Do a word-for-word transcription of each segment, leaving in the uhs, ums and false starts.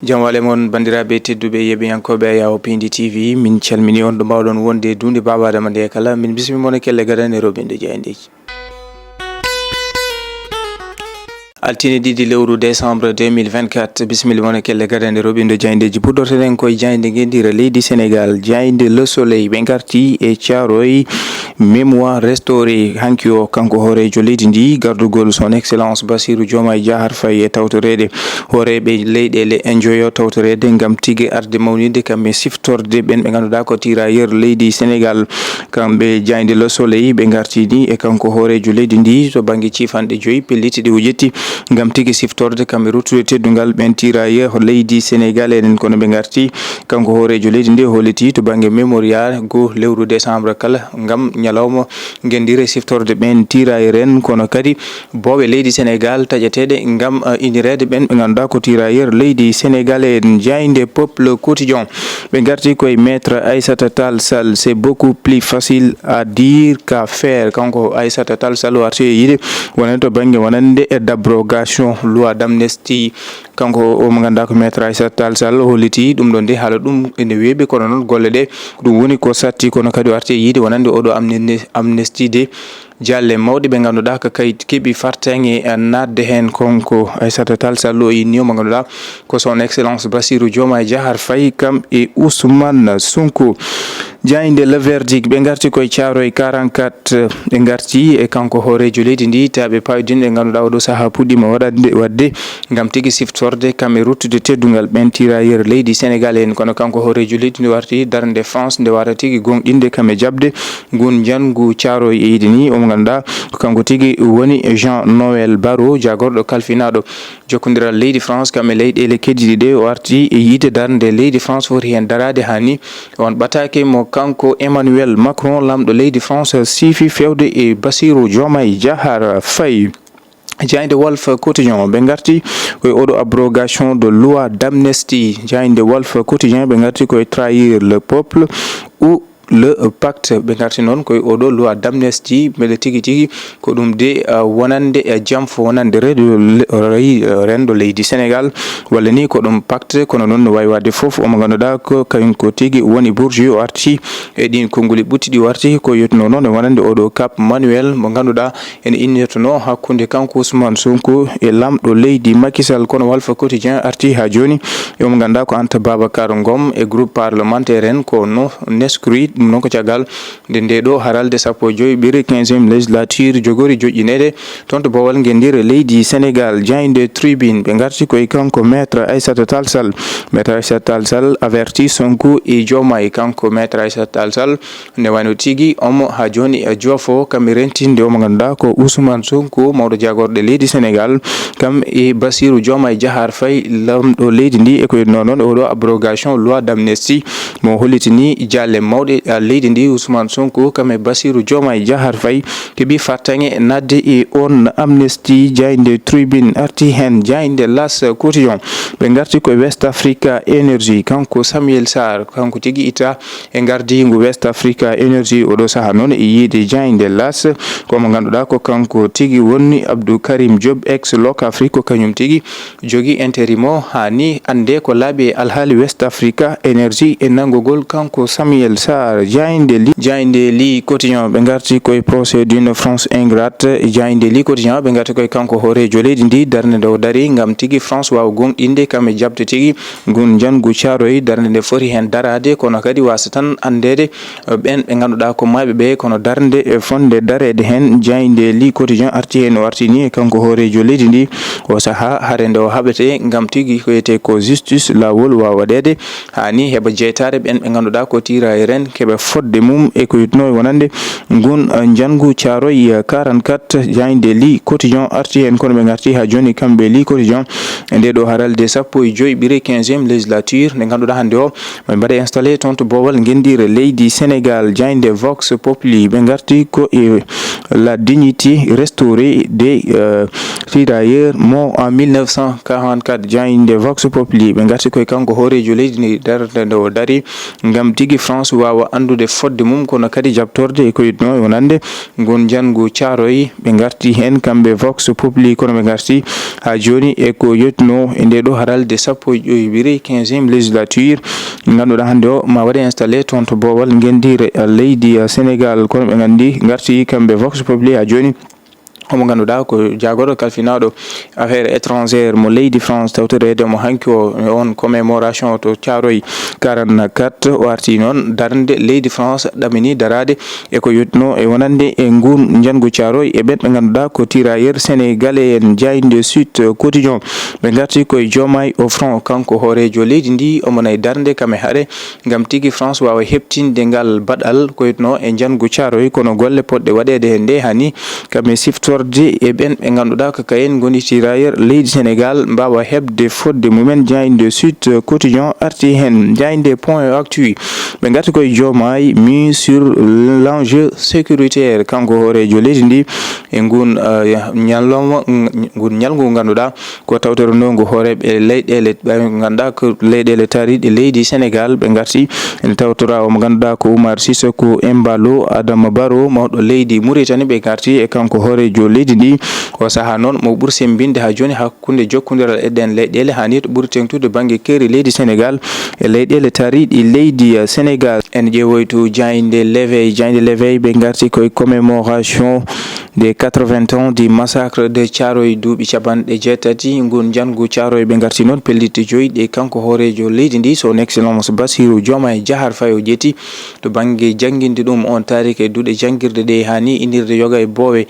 Jam wale mon, banndiraaɓe tedduɓe, yeeɓiyankooɓe Ayawo Pindi T V, min calmini on ɗo mbaawɗon wonde e duunde Baaba Adama nde kala. Min bismi mon e kelle gadane roɓinde jaayndeeji. Altine ɗiɗi lewru décembre deux mille vingt-quatre, bisimilla mon e kelle gadane roɓinde jaayndeeji. Puɗɗorten koye jaaynde ngenndire leydi Sénégal, jaaynde Le Soleil. Ɓe ngarti e Thiaroye, mémoire restaurée. Hanki o, kanko hooreejo leydi ndi, gardugol son excellence Bassirou Diomaye Diakhar Faye e tawtoreede hooreeɓe leyɗeele e njoyo tawtoreede ngam tigi arde mawninde kam e siftorde ɓen ɓe ngannduɗaa ko tirailleur leydi Sénégal. Kamɓe jaaynde Le Soleil ɓe ngarti ni e kanko hooreejo leydi ndi to bannge ciifanɗe joyi pelliti ɗi o ƴetti ngam tigi siftorde kam e ruttude teddungal ɓen tirailleur leydi Sénégal. Enen kono ɓe ngarti, kanko hooreejo leydi ndi holliti to bannge mémorial go lewru décembre kala ngam ñalawma ngenndire siftorde ɓen tirailleur en, kono kadi booɓe leydi Sénégal taƴeteeɗe ngam, eh, inireede ɓen ɓe ngannduɗaa ko tirailleur leydi Sénégal. En jaaynde Peuple Quotidien, ɓe ngarti koye Maître Aïssata Tall Sall, c'est beaucoup plus facile à dire qu'à faire. Kanko Aïssata Tall Sall o arti e yiide wonande to bannge wonande e d'abrogation loi d'amnistie. Kanko o mo ngannduɗaa ko Maître Aïssata Tall Sall holliti ɗum ɗon de haala ɗum ene weeɓi, kono noon golle ɗe ko ɗum woni ko satti, kono kadi o arti e yiide wonande oɗo amni-, amnistie de jaalle mawɗe ɓe ngannduɗaa ko kayit keɓi fartaŋŋe, eh, naatde heen. Kanko Aïssata Tall Sall o inni o mo ngannduɗaa ko son excellence Bassirou Diomaye Diakhar Faye kam e Ousmane Sonko. Jaaynde Le Verdict, ɓe ngarti koye Thiaroye quarante-quatre, ɓe ngarti e kanko hooreejo leydi ndi, tawa ɓe pawi ɗin ɓe ngannduɗaa oɗo sahaa puɗɗiima waɗande, waɗde ngam tigi siftorde kam e ruttude teddungal ɓen tirailleur leydi Sénégal en. Kono kanko hooreejo leydi ndi warti darnde France nde wara tigi gonɗinde kam e jaɓde ngun njanngu Thiaroye e yiide ni, omo ngannduɗaa ko kanko tigi woni Jean Noël Barrot, jaagorɗo kalfinaaɗo jokkondiral leydi France kam e leyɗeele keddiiɗe ɗe, o arti e yiide darnde leydi France foti heen daraade haa ni. On ɓataake mo kanko Emmanuel Macron, laamɗo leydi France, siifi fewde e Bassirou Diomaye Diakhar Faye. Jaaynde Walf Quotidien, ɓe ngarti koye oɗo abrogation de loi d'amnistie. Jaaynde Walf Quotidien, ɓe ngarti koye trahir le peuple ou le pacte. Ɓe ngarti noon koye oɗo loi d'amnistie, mbele tigi tigi ko ɗum de, ah, wonande e jam fo wonande reedu le-, rey-, renndo leydi Sénégal, walla ni ko ɗum pacte, kono noon no waawi waɗde fof, omo ngannduɗaa ko kañum ko tigi woni burji o arti e ɗin konnguli ɓutti ɗi o arti ko yettuno noon e wonande oɗo Cap Manuel mo ngannduɗaa ene innirtono hakkunde kanko Ousmane Sonko e laamɗo leydi Macky Sall. Kono Walf Quotidien arti haa jooni e omo ngannduɗaa ko Anta Babacar Ngom e groupe parlementaire en ko no neskri ɗum noon ko caggal nde nde ɗo haralde sappo e joy ɓiire quinzième législature jogori joƴƴineede toon to boowal ngenndire leydi Sénégal. Jaaynde Tribune, ɓe ngarti koye kanko Maître Aïssata Tall Sall. Maître Aïssata Tall Sall averti Sonko e Diomaye. Kanko Maître Aïssata Tall Sall ne wano tigi omo haa jooni e joofo kam e rentinde omo ngannduɗaa ko Ousmane Sonko, mawɗo jaagorɗe leydi Sénégal, kam e Bassirou Diomaye Diakhar Faye, laamɗo leydi ndi, e ko wiyetnoo noon oɗo abrogation loi d'amnistie mo hollitini jaalle mawɗe, a, leydi ndi, Ousmane Sonko kam e Bassirou Diomaye Diakhar Faye keɓi fartaŋŋe naatde e on amnistie. Jaaynde Tribune arti heen. Jaaynde L'As Quotidien, ɓe ngarti ko West Africa Energy, kanko Samuel Sarr, kanko tigi itta e ngardiingu West Africa Energy oɗo sahaa noon e yiide jaaynde L'As, ko mo ngannduɗaa ko kanko tigi woni Abdou Karim Diop, ex Locafrique, ko kañum tigi jogi intérim o, haa ni annde ko laaɓi e alhaali West Africa Energy e nanngugol kanko Samuel Sarr. Jaaynde li, jaaynde li Quotidien, ɓe ngarti koye procès d'une France ingrate. Jaaynde li Quotidien, ɓe ngarti koye kanko hooreejo leydi ndi, darnde nde o dari ngam tigi France waawa gonɗinde kam e jaɓde tigi ngun njanngu Thiaroye, darnde nde foti heen daraade, kono kadi waasa tan anndeede ɓen ɓe ngannduɗaa ko maayɓe ɓe, kono darnde e fonde dareede heen. Jaaynde li Quotidien arti heen, o arti ni e kanko hooreejo leydi ndi, o sahaa hare nde o haɓete ngam tigi ko wiyetee ko justice, laawol, waawa waɗeede, haa ni heɓa jeytaare ɓen ɓe ngannduɗaa ko tirailleur en keɓa fodde mum e ko wiyetnoo wonande ngun, eh, njanngu Thiaroye quarante-quatre. Jaaynde li Quotidien arti heen, kono ɓe ngarti haa jooni kamɓe li Quotidien e nde ɗo haralde sappo e joy ɓiire quinzième législature nde ngannduɗaa hannde o ɓe mbaɗa installé toon to boowal ngenndire leydi Sénégal. Jaaynde Vox Populi, ɓe ngarti ko e la dignité restaurée des, euh, tirailleurs mo en mille neuf cent quarante-quatre. Jaaynde Vox Populi, ɓe ngarti koye kanko hooreejo leydi ndi, darnde nde o dari ngam tigi France waawa anndude fotde mum, kono kadi jaɓtorde e ko yetnoo e wonande ngun njanngu Caaroy. Ɓe ngarti heen kamɓe Vox Populi, kono ɓe ngarti haa jooni e ko yetnoo e ndee ɗoo haralde sappo e joy ɓiire, quinzième législature, ngannduɗaa hannde o ma waɗe installé toon to boowal ngenndiire leydi Sénégal. Kono ɓe nganndi ngarti kamɓe Vox Populi haa jooni. Omo ngannduɗaa ko jaagorɗo kalfinaaɗo affaire étrangère mo leydi France, tawtoreede mo hanki o e on commémoration to Thiaroye quarante-quatre. O arti noon darnde leydi France, ɗamini daraade e ko yottinoo e wonande e nguun njanngu Thiaroye e ɓen ɓe ngannduɗaa ko tirailleurs sénégalais en. Jaaynde Sud Quotidien, ɓe ngarti koye Diomaye au front, kanko hooreejo leydi ndi, omo nayi darnde kam e hare ngam tigi France waawa heɓtinde ngal baɗal ko yottinoo e njanngu Thiaroye, kono golle potɗe waɗeede heen nde hani kam e siftorde e ɓen ɓe ngannduɗaa ko kayen ngoni tirailleurs leydi Sénégal, mbaawa heɓde fotde mumen. Jaaynde Sud Quotidien arti heen. Jaaynde Point Actu, ɓe ngarti koye Diomaye mis sur l'enjeu sécuritaire, kanko hooreejo leydi ndi e ngun, eh, ñalawma, ngun ñalngu ngannduɗaa ko tawtoronoo ngu hooreeɓe leyɗeele, ɓe ngannduɗaa ko leyɗeele taariiɗe leydi Sénégal. Ɓe ngarti ene tawtoraa o mo ngannduɗaa ko Oumar Sissoko Embaló, Adama Barrow, mawɗo leydi Mauritanie. Ɓe ngarti e kanko hooreejo leydi ndi. O sahaa noon mo ɓuri semmbinde haa jooni hakkunde jokkondiral e ɗeen leyɗeele, haa ni to ɓuri teeŋtude bannge keeri leydi Sénégal e leyɗeele taariiɗi leydi, eh, Sénégal. En ƴeewoytu jaaynde L'Éveil. Jaaynde L'Éveil, ɓe ngarti koye commémoration des quatre-vingts ans du massacre de Thiaroye, duuɓi capanɗe jeetati ngun njanngu Thiaroye. Ɓe ngarti noon pellitte joyi ɗe kanko hooreejo leydi ndi, son excellence Bassirou Diomaye Diakhar Faye, o ƴetti to bannge jannginde ɗum on taariik e duɗe janngirde ɗe, haa ni innirde yoga e boowe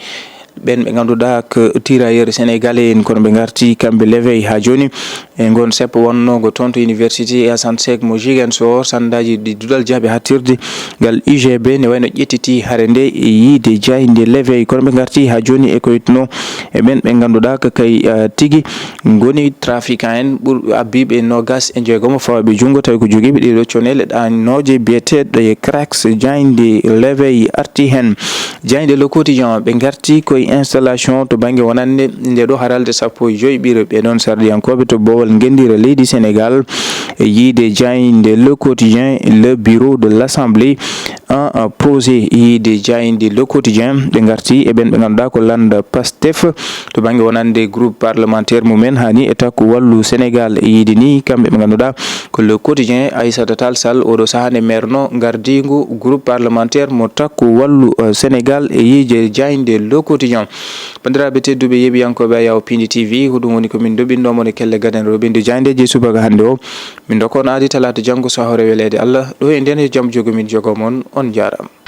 ɓen ɓe ngannduɗaa ko tirailleurs sénégalais en, kono ɓe ngarti kamɓe L'Éveil haa jooni e ngon seppo wonnoo ngo toon to université Assane Seck mo Ziguinchor. Sandaaji ɗi duɗal jaaɓi haaɗtirde ngal U G B ne wayno ƴettiti hare nde e yiide jaaynde L'Éveil, kono ɓe ngarti haa jooni e ko yettinoo e ɓen ɓe ngannduɗaa ko kay, eh, tigi ngoni trafiquant en ɓur-, abbiiɓe noogas e jeegomo fawaaɓe junngo, tawi ko jogiiɓe ɗee ɗoo conele ɗaanooje biyeteeɗe cracks. Jaaynde L'Éveil arti heen. Jaaynde Le Quotidien, ɓe ngarti koye installation to bannge wonande nde ɗoo haralde sappo e joy ɓiire ɓee ɗoon sarɗiyankooɓe to boowal ngenndiire leydi Sénégal. E yiide jaaynde Le Quotidien, le bureau de l'Assemblée en, en projet. Yiide jaaynde Le Quotidien, ɓe ngarti e ɓen ɓe ngannduɗaa ko lannda Pastef to bannge wonande groupe parlementaire mumen, haa ni e takku Wallu Sénégal. E yiide ni kamɓe ɓe ngannduɗaa ko Le Quotidien, Aïssata Tall Sall, oɗo sahaa nde maire no ngardiingu groupe parlementaire mo takku Wallu, eh, Sénégal, e yiide jaaynde Le Quotidien. Banndiraaɓe tedduɓe yeeɓiyankooɓe Ayaw Pindi T V, ko ɗum woni ko min ndoɓinɗo mon e kelle gadanɗo ɓinndu jaayndeeji e subaka hannde o. Min ndokka on aadi talaata janngo so hawre weleede Allah. Ɗo e nden e jam jogo min jogo mon. On njaaraama.